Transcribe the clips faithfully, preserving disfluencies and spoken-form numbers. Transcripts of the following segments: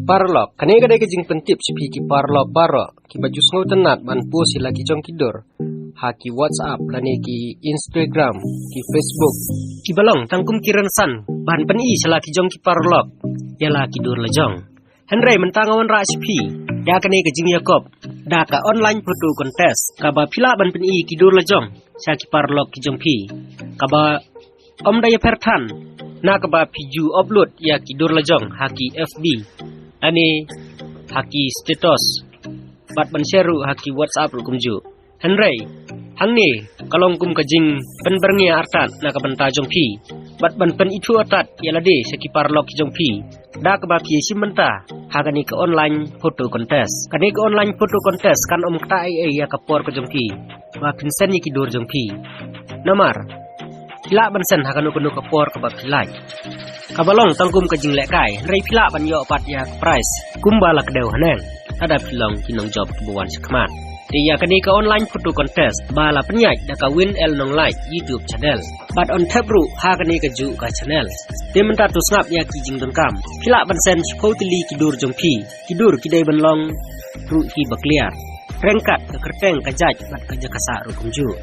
Paralok, kane ka dei ka jingpyntip sha phi ki paralok baroh kiba ju sngewtynnat ban post ïa la ki jong ki dur ha ki WhatsApp lane ki Instagram, ki Facebook, kiba long tang kum ki rynsan ban pyni sha la ki jong ki paralok ïa la ki dur la jong. Hynrei mynta nga wanrah sha phi ïa kane ka jingïakop da ka online photo contest kaba phi lah ban pyni ki dur la jong sha ki paralok ki jong phi, kaba ym da ïapher than na kaba phi ju upload ïa ki dur la jong ha ki F B lane ha ki status, bad ban share ruh ha ki WhatsApp ruh kumjuh. Hynrei hangne ka long kum ka jingpynbyrngia artat na ka bynta jong phi bad ban pynithuh artat ïa lade sha ki paralok ki jong phi da kaba phi ïashim bynta ha kane ka online photo contest. Kane ka online photo contest kan ym ktah ei ei ïa ka por ka jong phi ba phin send ïa ki dur jong phi. Namar phi lah ban send ha kano kano ka por kaba phi lah, kaba long tang kum ka jinglehkai, hynrei phi lah ban ïoh pat ïa ka prize kumba la kdew haneng lada phi long ki nongjop kiba wan shakhmat. Te ïa kane ka online photo contest ba la pynïaid da ka Win L Nonglait YouTube channel bad yn thep ruh ha kane kajuh ka channel. Te mynta to sngap ïa ki jingdonkam. Phi lah ban send shiphew tylli ki dur jong phi. Ki dur ki dei ban long ruh kiba clear, ryngkat ka kyrteng, ka jait bad ka jaka sah ruh kumjuh.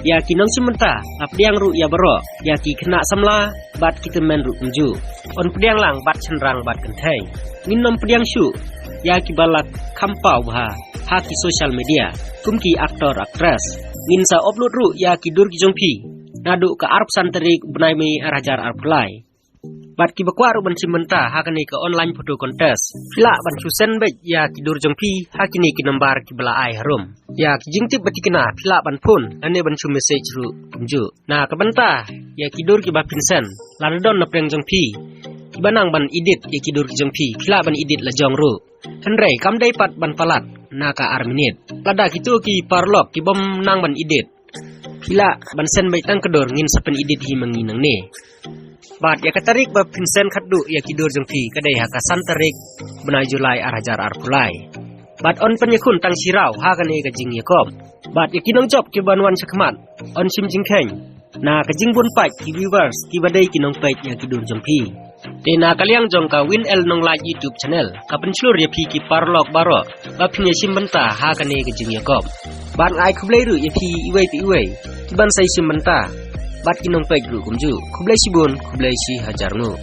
Ïa ki nongshim bynta la pdiang ruh ïa baroh, ïa ki khynnah samla bad ki tymmen ruh kumjuh. Yn pdiang lang bad shynrang bad kynthei. Ngin ym pdiang shuh ïa kiba la kham paw bha ha ki social media kum ki actor actress. Ngin sa upload ruh ïa ki dur ki jong phi naduh ka arphew san tarik bnai Mei ar hajar arphew lai. Bad kiba kwah ruh ban shim bynta ha kane ka online photo contest, phi lah ban shu send beit ïa ki dur jong phi ha kine ki nombar kiba la ai harum. Ïa ki jingtip ba thikna phi lah ban phone lane ban shu message ruh kumjuh. Na ka bynta ïa ki dur kiba phin send, lada don na pdeng jong phi kiba nang ban edit ïa ki dur ki jong phi, phi lah ban edit la jong ruh. Hynrei kam dei pat ban palat na ka ar minit. Lada kito ki paralok kibym nang ban edit, phi lah ban send beit tang ka dur, ngin sa pynedit hi ma ngi nangne. Bad ïa ka tarik ba phin send khatduh ïa ki dur jong phi ka dei ha ka san tarik bnai July ar hajar arphew lai. Bad yn pynïakhun tang shi raw ha kane ka jingïakop. Bad ïa ki nongjop kiban wan shakhmat yn shim jingkheiñ na ka jingbun peit ki viewers kiba dei ki nongpeit ïa ki dur jong phi. Te na ka liang jong ka Win L Nonglait YouTube channel ka pynshlur ïa phi ki paralok baroh ba phin ïashim bynta ha kane ka jingïakop. Bad nga ai khublei ruh ïa phi iwei pa iwei kiban sa ïashim bynta bad ki nongpeit ruh kumjuh. Khublei shibun, khublei shi hajar nguh.